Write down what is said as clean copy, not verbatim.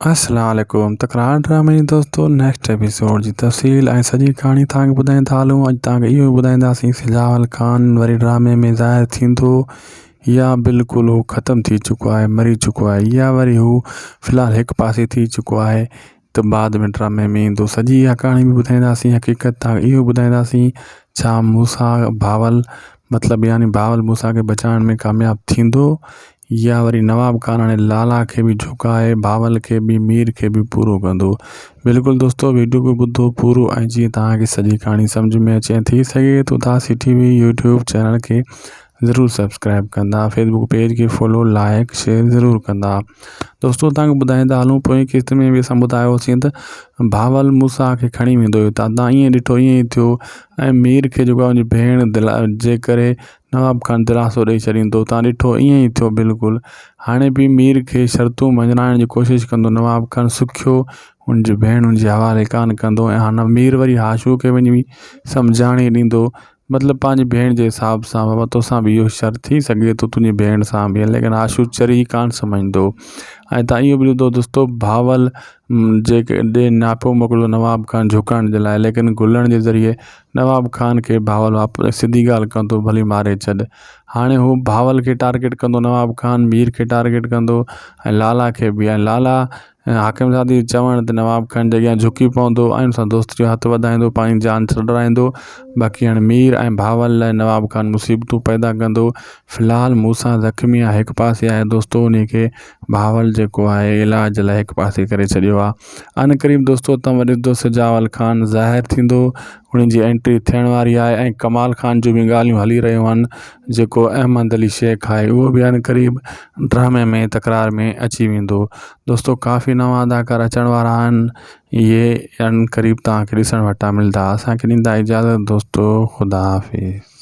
السلام عليڪم تڪرار ڊرامي جي دوستو نيڪسٽ ايپيسوڊ جي تفصيل ۽ سڄي ڪهاڻي توهان کي ٻڌائيندا هلون اڄ توهان کي اهو ٻڌائينداسين سجاول خان وري ڊرامي ۾ ظاهر ٿيندو يا بلڪل هو ختم ٿي چڪو آهي مري چڪو آهي يا وري هو في الحال هڪ پاسي ٿي چڪو آهي ته بعد ۾ ڊرامي ۾ ايندو سڄي اها ڪهاڻي به ٻڌائينداسين حقيقت توهان کي اهو ٻڌائينداسين ڇا موسيٰ بهاول مطلب يعني بهاول موسيٰ کي بچائڻ ۾ ڪامياب ٿيندو يا وري نواب ڪاراڻي لالا کي به جهڪائي بهاول کي به مير کي به پورو ڪندو. بلڪل دوستو ويڊيو کي ٻڌو پورو ۽ جيئن توهان کي سڄي ڪهاڻي سمجهه ۾ اچي ۽ ٿي سگهي ٿو داسي ٽي وي يوٽيوب چينل کي ضرور سبسڪرائب ڪندا فيسبوڪ پيج کي فالو لائڪ شيئر ضرور ڪندا دوستو توهان کي ٻڌائيندا هلون پوئين قسط ۾ به اسان ٻڌايوسين ته بهاول موسيٰ کي کڻي ويندو هيو تان ائين ڏٺو ائين ئي ٿيو ۽ مير کي جيڪو آهي ان جي ڀيڻ دل جي ڪري نواب خان دلاسو ڏئي ڇڏيندو. تان ڏٺو ائين ئي ٿيو بلڪل. هاڻي به مير کي شرطون مڃرائڻ جي ڪوشش ڪندو. نواب خان سکيو هن جي ڀيڻ هن جي حوالي ڪانه ڪندو ۽ هاڻ مير وري هاشو کي وڃي سمجهاڻي ڏيندو. مطلب پنهنجي ڀيڻ جي حساب سان بابا توسان به اهو شرط ٿي سگهي ٿو تنهنجي ڀيڻ سان به ليڪن هاشو چري ڪانه سمجهندو ۽ تان اهو به ڏٺو دوستو بهاول جيڪي ڏي ناپو موڪليو نواب خان جهڪائڻ جي لاء ليڪن گلڻ جي ذريعي نواب خان کي بهاول واپس سڌي ڳالهه ڪندو ڀلي ماري ڇڏ هاڻي هو بهاول کي ٽارگيٽ ڪندو نواب خان مير کي ٽارگيٽ ڪندو ۽ لالا کي به ۽ لالا حاڪم زادي جي چوڻ تي نواب خان جي اڳيان جهڪي پوندو ۽ ان سان دوستي جو هٿ وڌائيندو پنهنجي جان ڇڏرائيندو باقي هاڻي مير ۽ بهاول لاء نواب خان مصيبتون پيدا ڪندو في الحال موسيٰ زخمي آهي هڪ پاسي آهي دوستو انهي کي بهاول جيڪو آهي علاج لاء هڪ پاسي ڪري ڇڏيو آهي ان قريب دوستو توهان ڏسندو سجاول خان ظاهر ٿيندو انهن جي انٽري ٿيڻ واري آهي ۽ ڪمال خان جون به ڳالهيون هلي رهيون آهن جيڪو احمد علي شيخ آهي اهو به ان قريب ڊرامي ۾ تڪرار ۾ اچي ويندو دوستو ڪافي نوان اداڪار اچڻ وارا آهن اهي ان قريب توهان کي ڏسڻ وٽان ملدا اسان کي ڏيندا اجازت دوستو خدا حافظ.